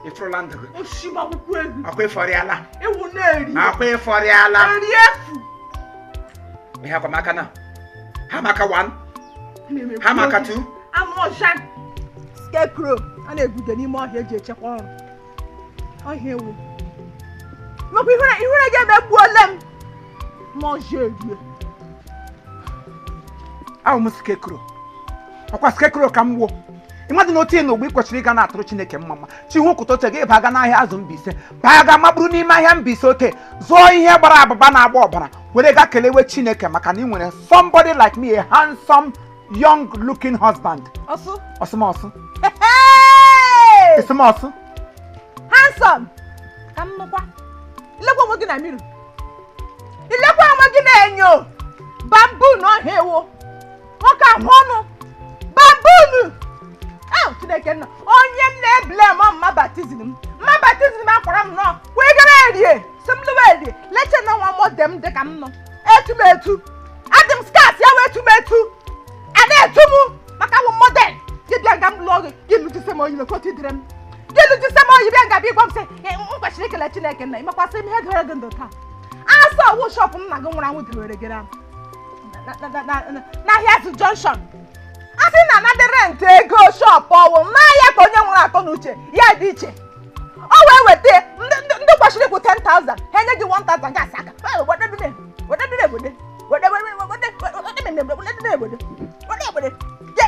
Ịfụrụla ndụ gị. Oshi gbagbukwu egwu. Akwa ịfọrịala. Ewu na-eri. Akwa ịfọrịala. Eri efu. Ihe akwa maka na ha maka 1, ha maka 2. Anụ ọcha scarecrow a na-ebude n'ime ọhịa eji echekwa ọrụ ọhịa ewu. Maka ihere gị emegbuole m ma ọjọọ erie. Ahụ m scarecrow, ọkwa scarecrow ka m wuo. Ịmadụ na otu ị n'ugbo ị kwesịrị ịga na-atụrụ Chineke mma mma. Chi hụ kụta oche gị baga n'ahịa azụ Mbaise, baga makpụrụ n'ime ahịa Mbaise ote zụọ ihe gbara abụba na-agba ọbara were ga kelewe Chineke maka na ị nwere somebody like me, a handsome young looking husband. Ọsụ. Ọsụmọsụ. Hey! Esomọsụ. Handsome ka m nụkwa. Ilekwa onwe gị na mirror, ilekwa onwe gị na enyo. Bamboo na ọhịa ewu nwoke ahụ ọnụ bamboo. Chineke nna, onye m na-ebule m mma baptism m, mma baptism m akwara m nọọ wee gara erie si m lụwa erie leche na nwa mọde m dị ka m nọ etu m etu adị m skas ya wee etu m etu a na-etu m maka wụ model gị bịa nga m lụọ gị gị lụjise m oyi lekọta idere m gị lụjise m oyi bịa nga bịa gwa m sị m kwesịrị ikele Chineke nna. Ịmakwasị m ihe dowere gị ndụ taa asọ ọwụ shop nna gị nwụrụ anwụ dowere gị n'ahịa azụ junction a sị na anadị rent ego shop ọwụ n'ahịa ka onye nwere akọ na uche ya dị iche o wee weta ndị kwesịrị ịkwụ 10,000 ha enye gị 1,000 gasị aka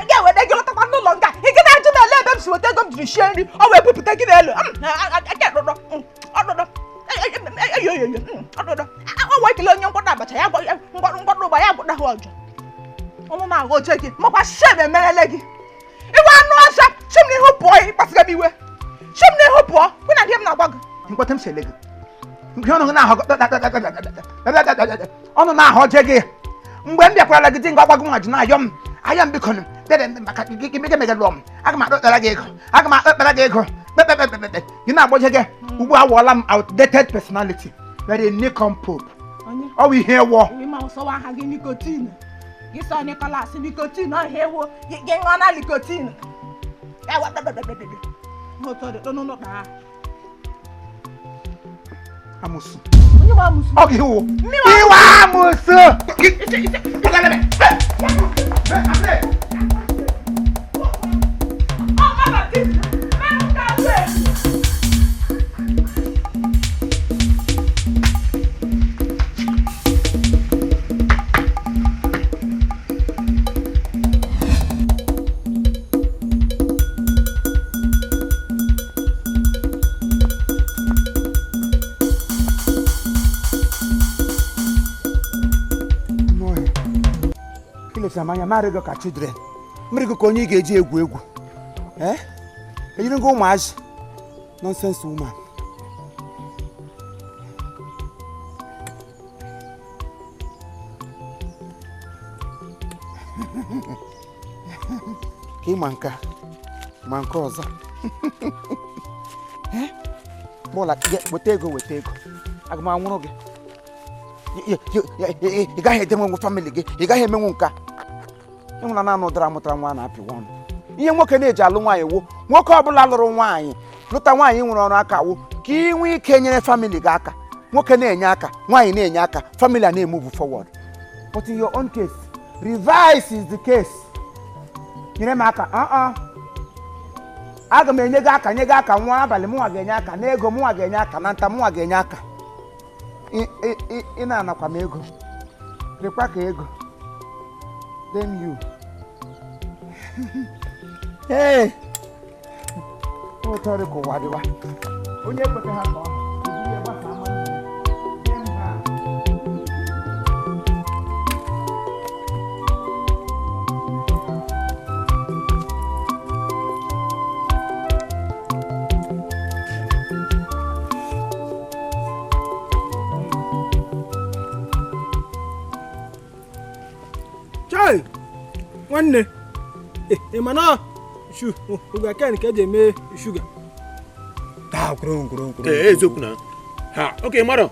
ga-ewede gị lọtakwa n'ụlọ nga ị gị na-ajụ m ele ebe m si weta ego m jiri shie nri o wee bupụta gị n'elu ọdụdọ ọdụdọ ọ wee kelee onye nkwado abacha ya ngwado ụgba ya gwụda ha ọjọọ ọnụ na-agha oche gị makwa shem emerele gị iwe anụ ọcha chim n'ihu pụọ ịkpasịga m iwe chim n'ihu pụọ kwụ na di m na-agwa gị nkwata m si ele gị nke ọnụ na-ahọ ọnụ na-ahọ je gị mgbe m bịakwara gị di nga ọgwa gị nwa ji na-ayọ m ayọ m biko maka gị mege mege lụọ m aga m akpekpere gị ego aga m akpekpere gị ego kpekpekpekpekpe gị na-agbọje gị ugbu a wụọla m outdated personality very nincompoop ọ bụ ihe wọ aha gị nicotine gị sọ Nicholas nicotine ọhịa ewu gị ṅụọ na nicotine amusu ọ gị wụ iwe amusu. Anya mara gị ka children mmiri gị ka onye ị ga-eji egwu egwu ejiri gị ụmụazị nonsense woman. Ka ịma nka ma nke ọzọ bọla weta ego weta ego aga m anwụrụ gị ị gaghị edemenwu family gị ị gaghị emenwu nka ịhụna naanị ụdara mụtara nwa na-apịwa ọnụ ihe nwoke na-eji alụ nwaanyị wụ nwoke ọbụla lụrụ nwaanyị lụta nwaanyị nwere ọrụ aka wụ ka ị nwee ike nyere family gị aka nwoke na-enye aka nwaanyị na-enye aka family a na-emove forward. But in your own case, reverse is the case. Nyere m aka aga m enye gị aka nye gị aka nwa abalị mụnwa ga-enye aka n'ego mụnwa ga-enye aka na nta mụnwa ga-enye aka ị na-anakwa m ego rekwa ka ego. Damn you. Hey! Ụtọ dị ka ụwa dịwa. Onye ekweta ha ka ọ eburu ya gbasaa ama nne ya. Nye m ha. Chai! Nwanne, ị ma na shuga ken ka eji eme shuga? Taa kwuru kwuru kwuru. Ee, eziokwu na. Ha, okay, mmadụ.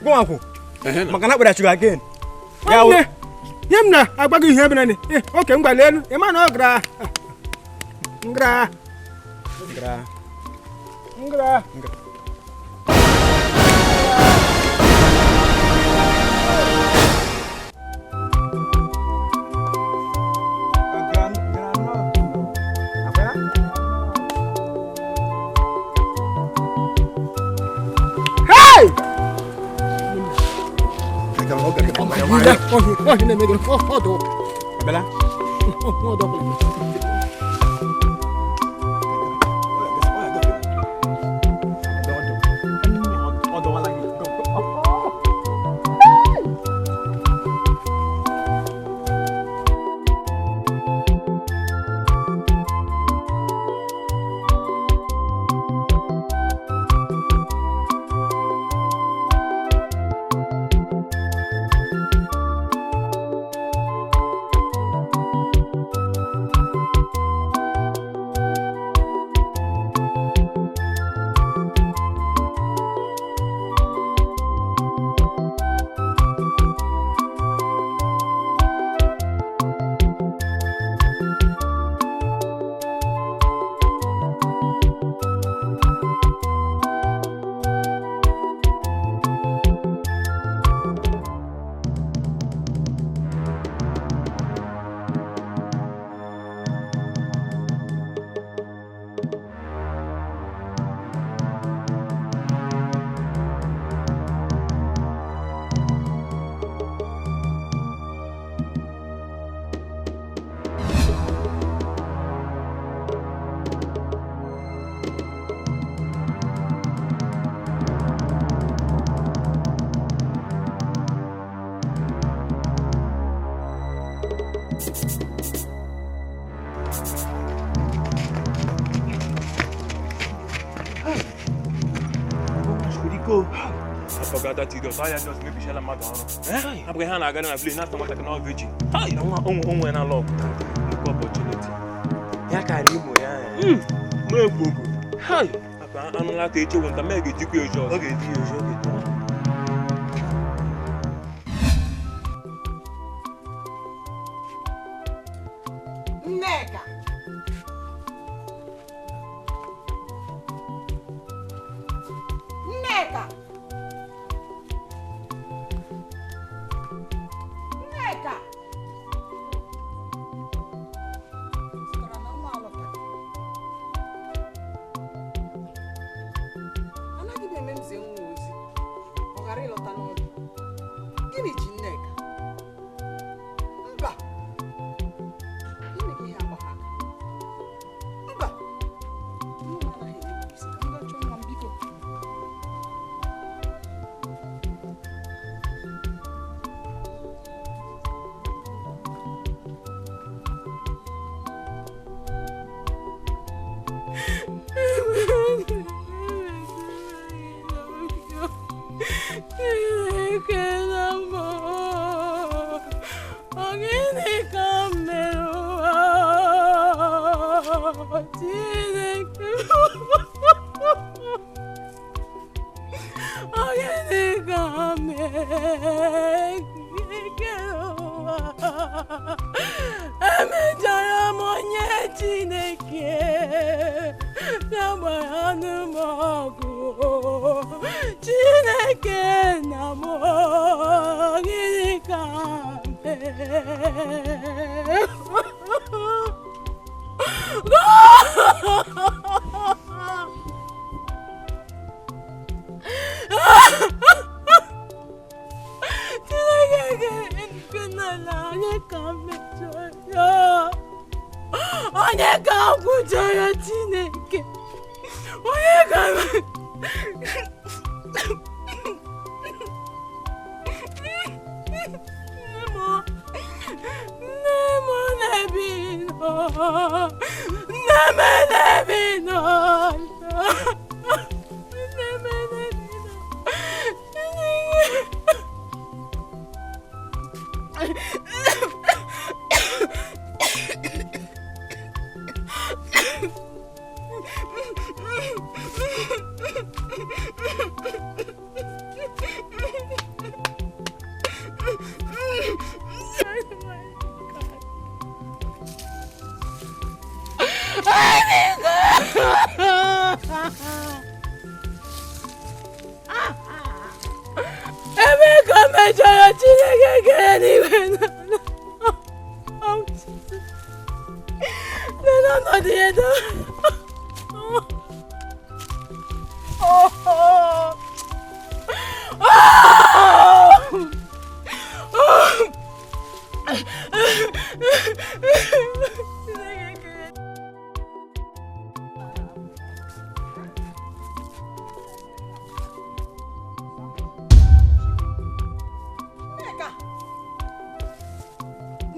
Gụnwakwụ. Maka na akpara shuga ken. Nwanne, nye m na-agwa gị ihe mere ni. Oke m gwara elu, ị ma na ọ gara. Ngara. Ngara. Ngara. Abụghị ha na-aga na village na-ata nwatakịrị na virgin. Na nwa onwe na lọg nnukwu opportunity. Ya karịa imo ya. Ma egwu ogu. Anụ lata echewu nta ma ga-ejikwa eji ọzọ. Ọ ga-eji eji oge. Nneka. Nneka. Nneka. Zụtara na nwa alọtaghị. Anaghị m eme m zie nwa ozi ọ ghara ịlọta n'oge. Gịnị ji Nneka? Mba. Ime gị ihe agbagha aka. Mba. Nwa m anaghị emebi isi. Ka m gaa chọọ nwa m biko. Emechara m onye Chineke bịa gbara anụ m ọgụ. Chineke na m, gịnị ka m mere? Chineke ga-ekwe n'ala, onye ka m mejọrọ? Onye ka m kwujọrọ Chineke? Onye ka m Nne m na-ebi nọ. Nne m na-ebi nọ. Nne m na-ebi nọ. mejọrọ Chineke kere n'igwe n'ala. Lee ọnọdụ ya dọrọ.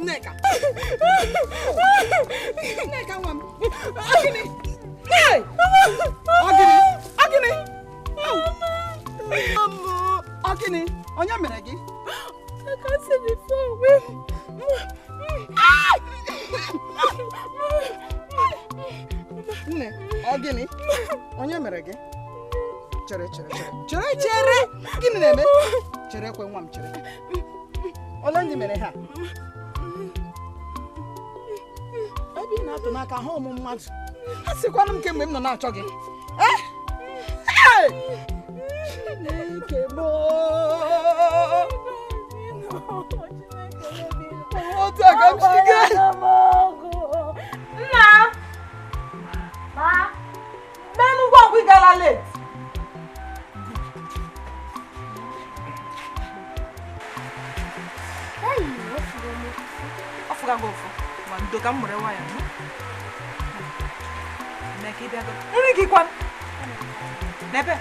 Nneka. Nneka nwa m. Gịnị? Hey! Ọ gịnị? Ọ gịnị? Ọ gịnị? Onye mere gị? I can't say before we. Nne, ọ gịnị? Onye mere gị? Chere chere chere. Chere chere. Gịnị na-eme? Chere kwe nwa m chere. Ole ndị mere ha? Ebe ị na-atụ n'aka ha ụmụ mmadụ. A sịkwana m kemgbe m nọ na-achọ gị. Eh? Hey! Chineke m. Otu a ka m si gaa. Nna! Ma! Mmenụ ngwa ngwa ị gara late. Ọ fụga gị ụfụ. Ma ndo ka m mụrụ nwayọ. Mee ka ị bịago. Nri gị kwanụ. N'ebe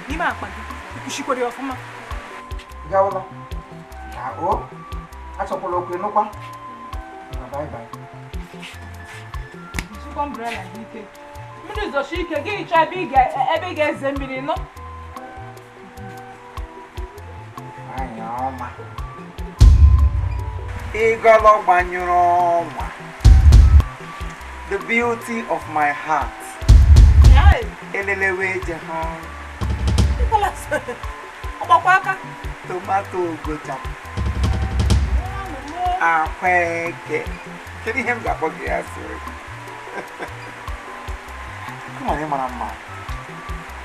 n'ime akpa gị. Ikwuchikwere ya ọfụma. Gawala. Ka o. Achọkwala okwu ịnụkwa. Bye bye. Jikwa umbrella gị ike. Mmiri zochi ike gị chọọ ebe ị ga-eze mmiri nọ. Anya ọma. Ịgọlọ gbanyụrụ ọnwa. The beauty of my heart. Elelewe eje ha. Ọgbakwa aka. Tomato gocha. Akweke. Kedu ihe m ga-akpọ gị ya sịrị? Come on, mara mma.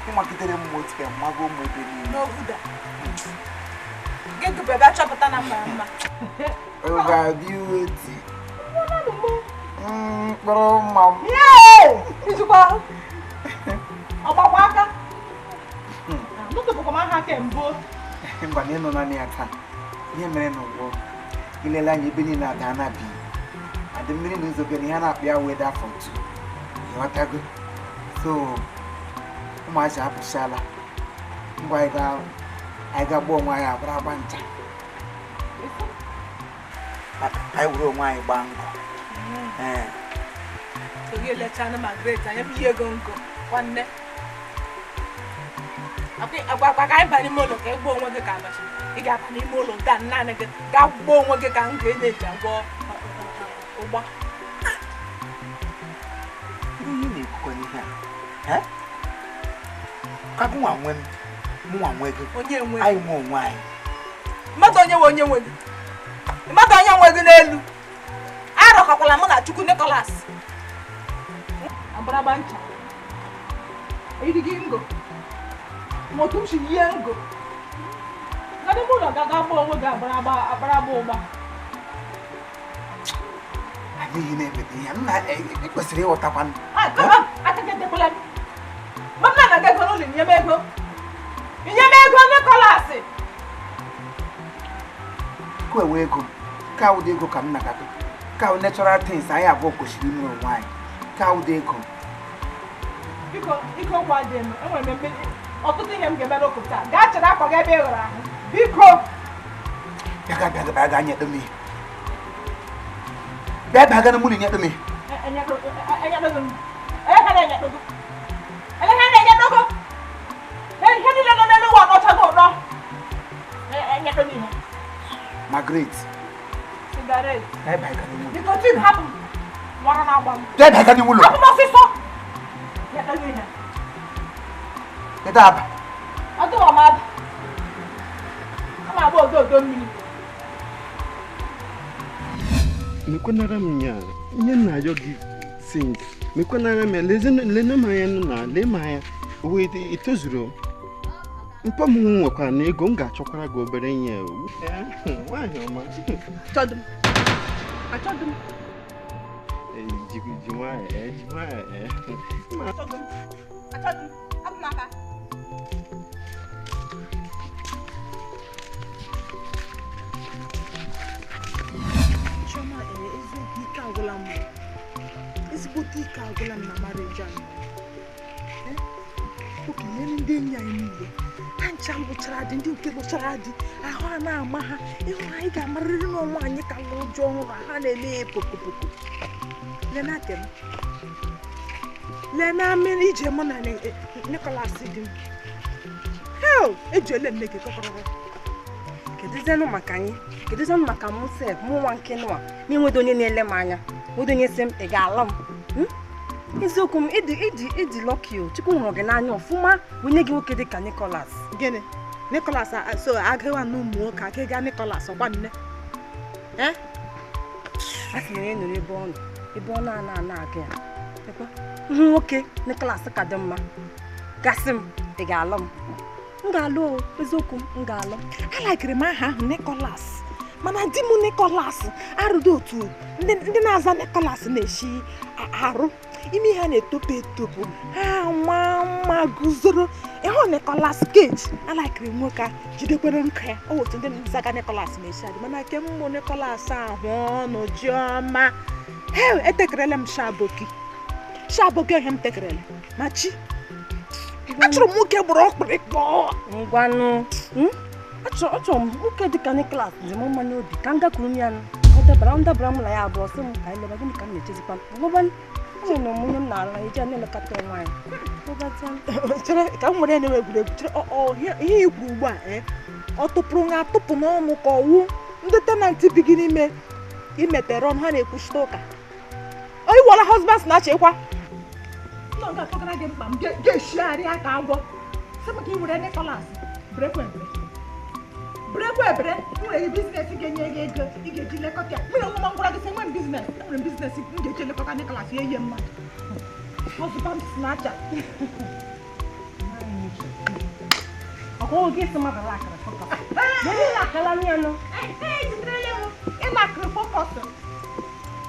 Ịmagidere m otu ka mmago ụmụ ebe niile. N'ovuda. Gị gụbụ ebe achọpụta na mma mma. Over beauty. Mkpụrụ mma m. Ijikwa ọgbakwa aka. Nụtụpụkwa m aha kemgbe. Mgbe na ịnọ naanị ya taa, ihe mere n'ụwa ilele anya ebe niile ada na bi. Adị mmiri na ụzọ na ihe a na-akpọ ya weather for two. Ịghọtago? So ụmụazị apụsịala. Ngwa anyị ga-agba onwe anyị agbara agba ncha. Anyị were onwe anyị gbaa nkọ. So gị elechana ma great anyị bụ ego nkọ nwanne. Agwa ka anyị ba n'ime ụlọ ka ị gbuo onwe gị ka abacha. Ị ga-aba n'ime ụlọ gaa naanị gị gaa gbuo onwe gị ka m ga-eji agwọ ụgba. Ihe na-ekwukwa n'ihe a? Ka gụnwa nwe m, mụnwa nwe gị. Onye nwe anyị nwe onwe anyị. Mmadụ onye nwe onye nwe gị. Mmadụ onye nwe gị n'elu. Arọkọkwala mụ na Chukwu Nicholas. Agbaragba ncha. Eyiri gị ngo. Ma otu m si yie ngo. Gaa n'ime ụlọ ga gba onwe gị agbaragba ụgba. Adịghị na-emete ihe nna ị kwesịrị ịghọtakwa. Aka gị edekwala m. Ma nna na-aga ego n'ụlọ inye m ego. Inye m ego Nicholas. Ka ewe ego, ka ụdị ego ka m na-agakọ. Ka natural things anyị abụọ kwesịrị ime onwe anyị. Ka ụdị ego. Biko, ike okwu adịghị m. Enwere m ọtụtụ ihe m ga-eme n'ụkụ taa. Gaa chere akwa gị ebe ị ghọrọ ahụ. Biko. Bịa bịa bịa gaa nyetụ m ihe. Bịa bịa gaa n'ụlọ nyetụ m ihe. Enyetụ m. Ele ha na-enyetụ gị. Ihe niile nọ n'elu ụwa nọchago ụtọ. Enyetụ m ihe. Margaret. Cigarette. Bịa bịa gaa n'ụlọ. Nikotin hapụ m. Nwara na-agba m. Bịa bịa gaa n'ụlọ. Hapụ m ọsịsọ. Nyetụ m ihe. Kedu aba? Ọdụwa m aba. A na-agba odo odo mmiri. Mekwanara m ya ihe m na-ayọ gị sink. Mekwanara m ya lene m anya na lee m anya wee etozuru. Mpa m nwekwara na ego m ga-achọkwara gị obere ihe. Nwaanyị ọma. Achọdụ m. Achọdụ m. Ji nwayọọ, ji nwayọọ. Achọdụ m. Achọdụ m. Abụ m aka. Chioma, eziokwu ike agwụla m. Ezigbote ike agwụla m na marriage a. Okenye ndị enyi anyị niile ha ncha lụchara di, ndị nke lụchara di ahụ a na-ama ha ịhụ anyị ga-amarịrị n'ọnwa anyị ka lụrụ di ọhụrụ ha na-ele ya pokopoko. Lena mmiri ije mụ na Nicholas di m. Hel, eji ele nne gị kọkọrọ. Kedụzianụ maka anyị? Kedụzianụ maka mụ sef, mụ nwa nke nwa na-enwedo onye na-ele m anya, nwedo onye sị m ị ga-ala m. Eziokwu m, ịdị lọki o, Chukwu hụrụ gị n'anya ọfụma wenye gị nwoke dị ka Nicholas. Gịnị? Nicholas so agịwa na ụmụ nwoke agịga Nicholas ọkwa nne? A sị na onye nọrọ ebe ọ nọ, ebe ọ na-ana ana aga ya. Hụ nwoke Nicholas ka dị mma, gasị m ị ga-alụ m. M ga-alụ o, eziokwu m ga-alụ. Alakịrị m aha ahụ Nicholas, mana di m Nicholas arụdo otu ndị na-aza Nicholas na-eshi arụ. Ime ha na-etopu etopu, ha nwa mma guzoro. Ịhụ Nicholas Cage, alakịrị nwoke a jidekwere nka ya. O otu ndị nzaga Nicholas na-eshi adị, mana nke mmụ Nicholas ahụ ọnụ Chioma. Hel, etekerele m shaboki. Shaboki ihe m tekerele ma chi. Achọrọ m nwoke gburu ọkpụrịkpọ. Ngwanụ, achọrọ m nwoke dịka Nicholas dị m mma n'obi ka m gakwuru m ya nụ. Ọ dabara m na ya abụọ sị m ka anyị leba, gịnị ka m na-echezikwa m? Enwere m onye m na-ala eji na-elekọta onwe anyị. Chere ka m nwere na-enwe egwuregwu. Chere ihe i kwuru ugbu a, ọ tụpụrụ na atụpụ n'ọnụ ka ọwụ ndị tenantị bi gị n'ime imetere ọnụ ha na-ekwuchite ụka. Onye wọla husband na-achịkwa. Nọ ga-akpọgara gị mkpa m ga-eshigharị aka agwọ. Sị m ka ị were Nicholas berekwa ebere. Berekwa ebere, nwere gị biznes ga-enye gị ego ị ga-eji lekọta ya. Nwere nwa ngwara gị sị enwe m biznes, enwere m biznes m ga-eji elekọta Nicholas ya ihe mmadụ. Husband snatcher. Ọkwa oge isi mmadụ lakịrị fọkọs. Onye lakala ya nụ? Ejiderele m ịlakịrị fọkọs.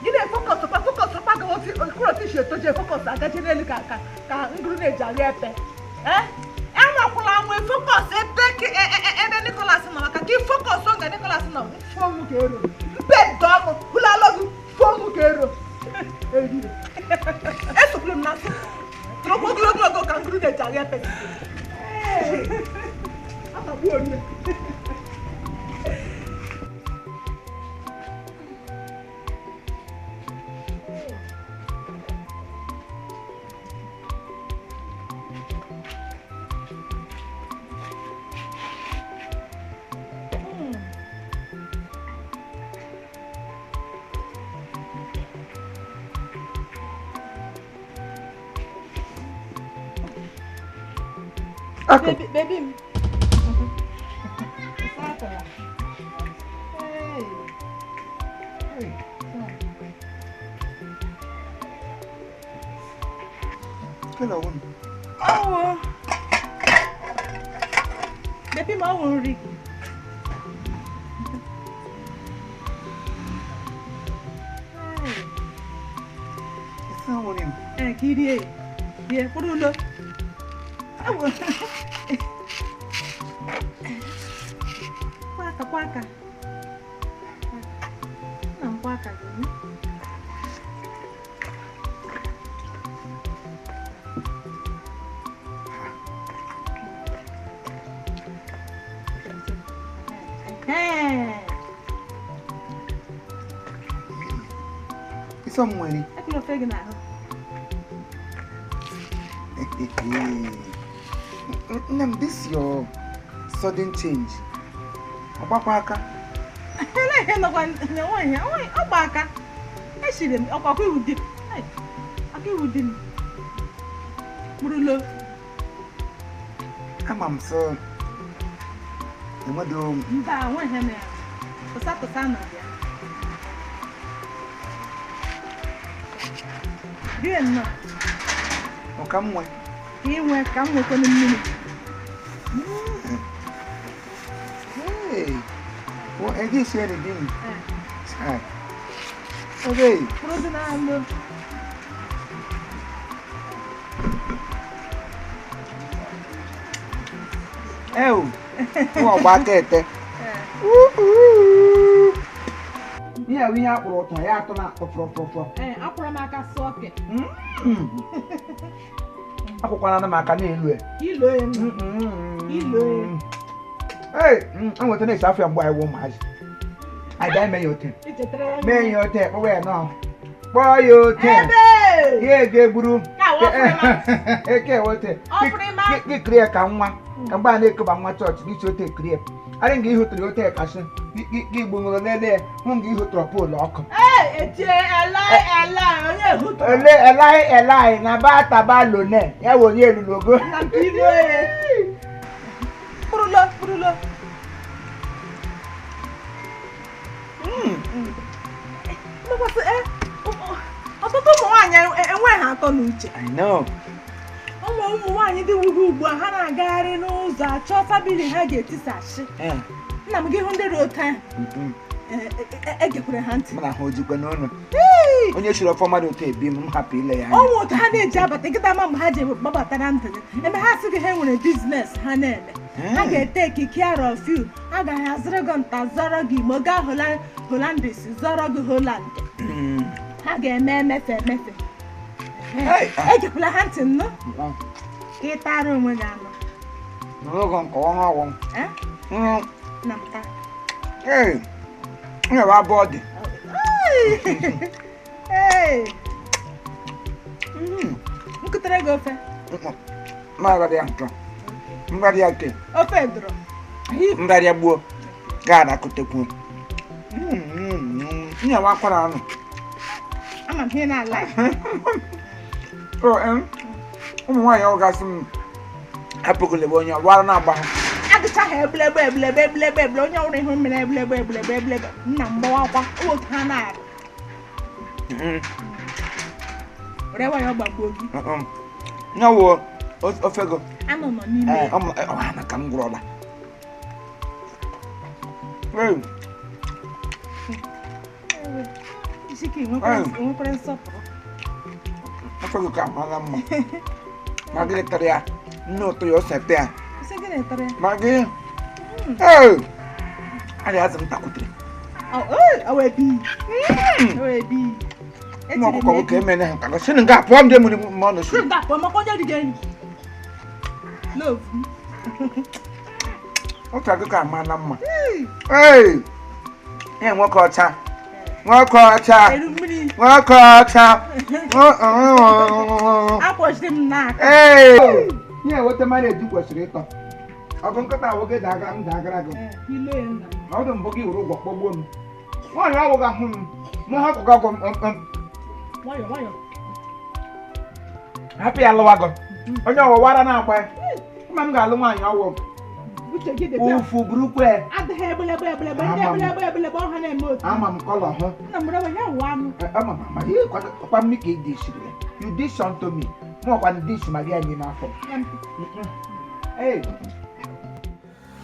Gị na-efọkọs kwa fọkọs kwa ga otu okoro tishu etoje fọkọs agaje n'elu ka ka nguru na-eji arị epe. Enwekwala nwe fọkọs ebe ebe Nicholas nọ maka ka fọkọs nga Nicholas nọ fọmụ ka ero. Mpe dọmụ hụlalụ gị fọmụ ka ero. Esokwuru m na nsọ. Tụrụkwa ogologo ogo ka nguru na-eji arị epe. Atagbuo onye. Baby, baby. Hey. Hello. Oh. Baby, ma worry. Hey. It's not worrying. Eh, kiri. Yeah, put on. Kwaka kwaka. Na kwaka gị. It's somewhere. Ekele ofe gị n'ahụ. Nnem, this your sudden change. Ọgbakwa aka. Ele nọkwa nwaanyị, ọgba aka. Eshiri m ọkwa ọkwa iwu di m. Aka iwu di m. Mụrụlo. Ama m sọ enwedo m. Mba, nwaanyị na ya. Tụsa tụsa nọ ya. Rie nnọọ. Ọ ka m nwe. Ka ị nwee ka m nwekwanụ mmiri. Hey, ego isi eri di m. Chai. Okay. Kwụrụzi n'anụ. Ew. Nwa ọgba aka ete. Ihe a bụ ihe akpụrụ ụtọ ya atọ na-atọ fọrọ. Ee, akwụrụ m aka sụọ ke. Akwụkwana m aka n'elu ya. Ilo ya nna. Ilo ya. Ee, enweta na-esi afọ ya mgbe anyị wụ ụmụazị. Anyị bịa eme ya ote. Ichetara ya. Mee ya ote, kpọwa ya nọọ. Kpọọ ya ote. Ebe! Ya ego egburu. Ka ọ fụrịma. Eke ote. Ọ fụrịma. Gị kiri ya ka nwa. Ka mgbe a na-ekoba nwa chọọchị gị si ote kiri ya. Arị nga ihụtụrụ ote kasị. Gị gbuṅụrụ lele ya. Hụ nga ihụtụrụ poolu ọkụ. Ee, echie ele ele onye hụtụrụ. Ele elai elai na ba taba lone. Ya wụ onye elulogo. Na nke ilo ya. Kpụrụlo kpụrụlo. Mmakwasị ọtụtụ ụmụ nwaanyị enweghị atọ n'uche. I know. Ụmụ nwaanyị dị wugo ugbu a ha na-agagharị n'ụzọ achọ famili ha ga-etisachi. Nna m gị hụ ndị dị otu ahụ. Egekwere ha ntị. Mụ na ha ojikwa n'ọnụ. Onye chiri ọfọ mmadụ otu ebi m hapụ ile ya anya. Ọnwụ otu ha na-eji abata nkịta ma mgbe ha ji gbabata na ndụ gị. Eme ha sị gị ha nwere biznes ha na-eme. Ha ga-eteki care of you. Ha ga-azụrụ gị nta zọrọ gị Igbo gaa Hollandis zọrọ gị Holland. Ha ga-eme emefe emefe. Egekwala ha ntị nnụ. Ka ị tara onwe gị anụ. N'oge nke ọnwa ọgwụ. Na m taa. Ee, nyewe abụọ dị. Ee. M kutere gị ofe. M ya nke. M ya nke. Ofe dụrụ. M ya gbuo. Gaa na kutekwu. Nyewe akwara anụ. Ama m ihe na-ala. Ụmụ nwaanyị ọ gasị m hapụgụlebe onye ọgbara na-agba ha. Agụcha ha ebulebe ebulebe ebulebe ebule onye ọrụ ihu mmiri ebulebe ebulebe ebulebe nna m gbawakwa otu ha na-arụ. Were nwayọọ gbagbuo gị. Nyawo ofe go. Anụ nọ n'ime. Ọ na ka m gwụrụ ọla. Isi ka nwekwara nsọpụrụ. Ofe go ka amala mma. Ma gịnị tara ya? Nne ụtọ ya ose tea. Isi gịnị tara ya? Ma gị. Ee. Arịa azụ m takwutere. Ọ wee bi. Ọ wee bi. Ụmụ ọkụkọ nwoke emene ha nka. Sị nga pụọ m dị mmiri ma ọ nọsi. Sị nga pụọ maka onye dị gị enyi. Love. Otu akụkọ amala mma. Ee. Ee, nwoke ọcha. Nwoke ọcha. Nwoke ọcha. Akwọchiri m n'aka. Ee. Ihe enweta mara eju kwesịrị ịtọ. Ọgụ nkịta nwoke daga m dagara gị. Ọdụ mbụ gị were ụgwọ kpọgbuo m. Nwaanyị ọwụ ga-ahụ m. Mụ hapụ gị ọgụ m. Hapụ ya lụwa gị. Onye ọwụwara na-agba ya. Mma m ga-alụ nwaanyị ọwụ. Ụfụ burukwe. Adịghị ebelebe ebelebe ndị ebelebe ebelebe ọha na-eme otu. Ama m kọlọ hụ. Nna m rewe ya wụ anụ. Ama m ama ihe kwa mmiri ka ị dishiri ya. You dish unto me. Mụ ọkwa dish ma gị ya n'ime afọ. Hey.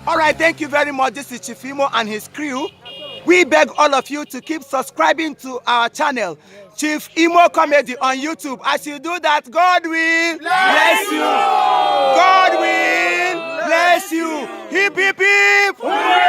All right, thank you very much. This is Chief Imo and his crew. We beg all of you to keep subscribing to our channel, Chief Imo Comedy on YouTube. As you do that, God will bless you. God will bless you. Hip, hip, hip. Hooray!